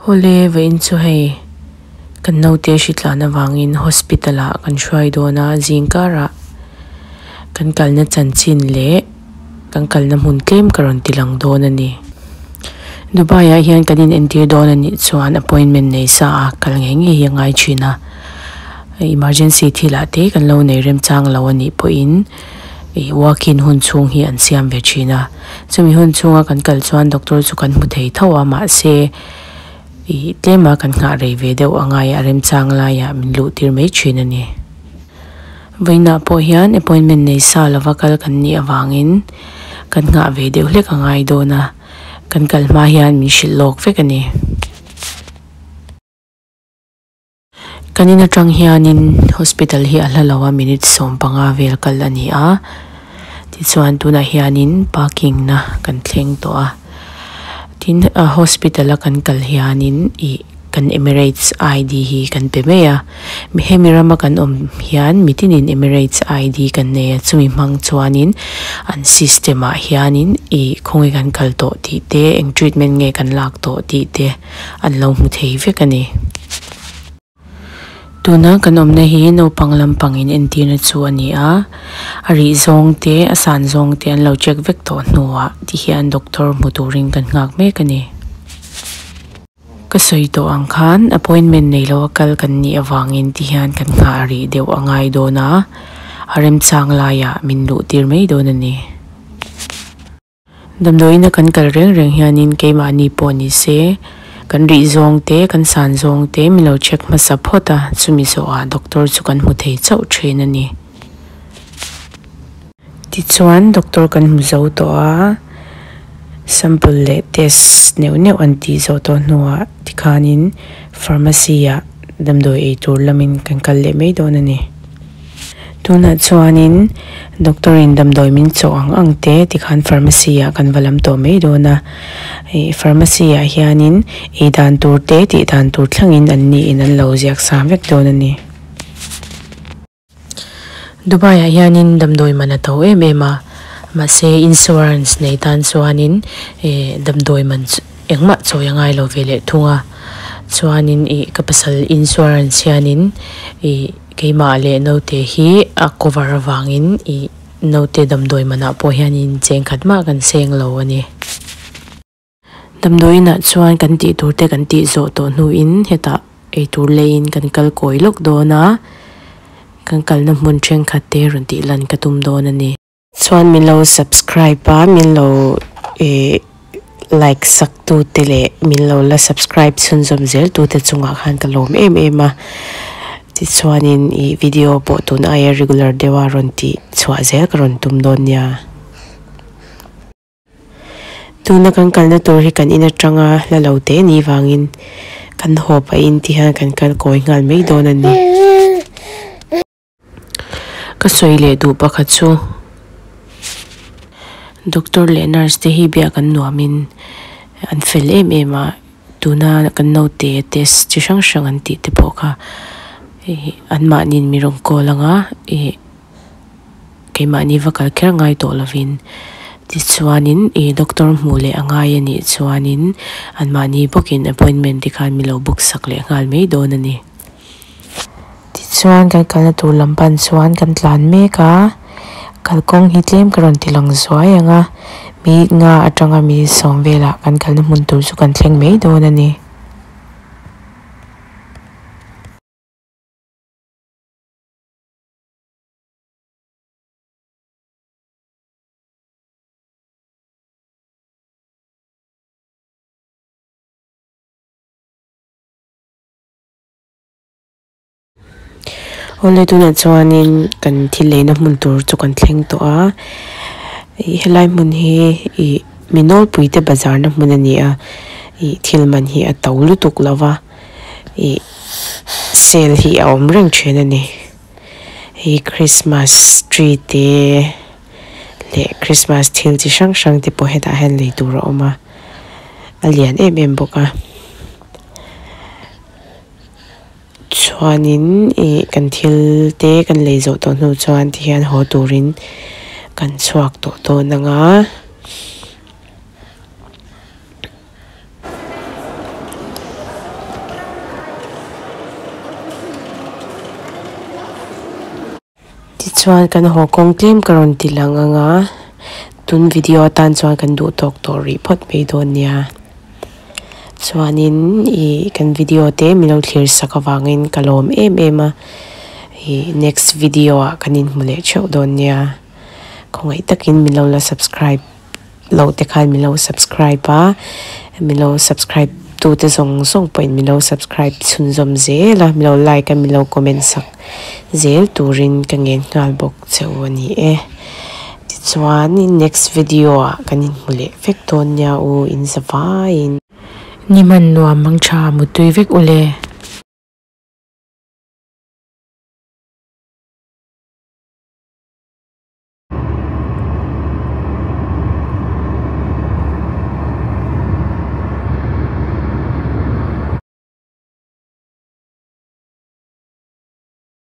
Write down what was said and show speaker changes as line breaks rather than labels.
Awle vawiin chu hei kan naute hritlan avangin hospital ah kan hruai dawn a zingkarah kan kalna chanchin leh kan kalna hmun tlem ka rawn ti lang dawn a ni. Dubai ah hian kan in entir dawn a nih chuan appointment nei sa a kal ngei ngei hi a ngai thin a emergency thil ah te kan lo nei remchang lo a nih pawhin ih walk in hun chhung hi an siam ve thin a chumi hun chhunga kan kal chuan doctor chu kan hmu thei tho a mahse ih tlema kan nghah rei ve deuh a ngai a remchang laiah min luh tir mai thin a ni. Vawiinah pawh hian appointment nei sa lova kal kan nih avangin kan nghah ve deuh hlek a ngai dawn a kan kal hma hian min hrilh lawk vek a ni. Kan in atang hianin hospital hi a hla lo a minute 15 vel kal a ni a tichuan tunah hianin parking na kan thleng tawh a tin a hospital a kan kal hianin ih kan Emirates I_D hi kan pe mai a hemi rama kan awm hian mitinin Emirates I_D kan nei a chumi hmang chuanin an system ah hianin ih khawnge kan kal tawh tih te eng treatment nge kan lak tawh tih te an lo hmu thei vek a ni. Tuna kan awmna hi naupang lampang in entirna chu a ni a a rih zawng te a san zawng te an lo check vek tawh hnuah tihian doctor hmu turin kan nghak mek a ni. Ka sawi tawh ang khan appointment nei lo a kal kan nih avangin tihian kan nghah rih deuh a ngai dawn a a remchang laiah min luh tir mai dawn a ni. Damdawiin a kan kal reng reng hianin keimahni pawh ni se kan rih zawng te kan san zawng te min lo check hmasa phawt a chumi zawhah doctor chu kan hmu thei chauh thin a ni. Tichuan doctor kan hmu zo tawh a sample leh test neuh neuh an tih zawh tawh hnuah tikhanin pharmacy ah damdawi ei tur lamin kan kal leh mai dawn a ni. Tunah chuanin doctor in damdawi min chawh ang ang te tikhan pharmacy ah kan va lam tawh mai dawn a ih pharmacy ah hianin ei dan tur te tih dan tur thlangin an niin an lo ziak sa vek dawn a ni. Dubai ah hianin damdawi man a to em em a mahse insurance nei tan chuanin ih damdawi man chu engmah chawi a ngai lo ve leh thung a chuanin ih ka pasal insurance hianin ih keimah leh naute hi a cover avangin ih naute damdawi manah pawh hianin cheng khat mah kan seng lo a ni. Damdawi inah chuan kan tih tur te kan tih zawh tawh hnuin hetah eitur leiin kan kal kawi lawk dawn a kan kalna hmun thenkhat te rawn tih lan ka tum dawn a ni. Chuan min lo subscribe a min lo ih like sak tu te leh min lo la subscribe chhunzawm zel tu te chungah khan ka lawm em em a tichuanin ih video pawh tun aia regular deuha rawn tih chhuah zel ka rawn tum dawn nia. Tuna kan kalna tur hi kan in atanga hla lo te ni vangin kan haw pahin ti hian kan kal kawi nghal mai dawn a ni. Ka sawi leh duh pakhat chu doctor leh nurse te hi biak an nuamin an fel em em a tuna kan naute test chi hrang hrang an tih te pawh kha ih anmahniin mi rawn call anga ih keimahni va kal kher ngai tawh lovin tichuanin ih doctor hmuh leh a ngai a nih chuanin anmahni bawkin appointment te khan min lo book sak leh nghal mai dawn a ni. Tichuan kan kalna tur lam pan chuan kan tlan mek a kalkawng hi tlem ka rawn ti lang zuai ang a mi nga atanga mi sawm velah kan kalna hmun tur chu kan thleng mai dawn a ni. Awle tunah chuanin kan thil leina hmun tur chu kan thleng tawh a ih helai hmun hi ih mi nawlpui te bazar na hmun a ni a ih thil man hi a to lutuk lo va ih sale hi a awm reng thin a ni hei christmas tree te leh christmas thil chi hrang hrang te pawh hetah hian lei tur a awm a a lian em em bawk a. Chuanin ih kan thil te kan lei zawh tawh hnu chuan tihian haw turin kan chhuak tawh dawn ang a. Tichuan kan haw kawng tlem ka rawn ti lang ang a, tun video atan chuan kan duh tawk tawh rih phawt mai dawn nia. Chuanin ih kan video te min lo thlir sak avangin ka lawm em em a, ih next video ah kan inhmu leh theuh dawn nia. Khawngaih takin min lo la subscribe loh te khan min lo subscribe a, min lo subscribe tute zawng zawng pawhin min lo subscribe chhunzawm zel a, min lo like a min lo comment sak zel turin ka ngen nghal bawk che u a ni e. Tichuan next video ah kan inhmu leh vek dawn nia u in zavaiin. Ni hman nuam mang tha mutui vek ule.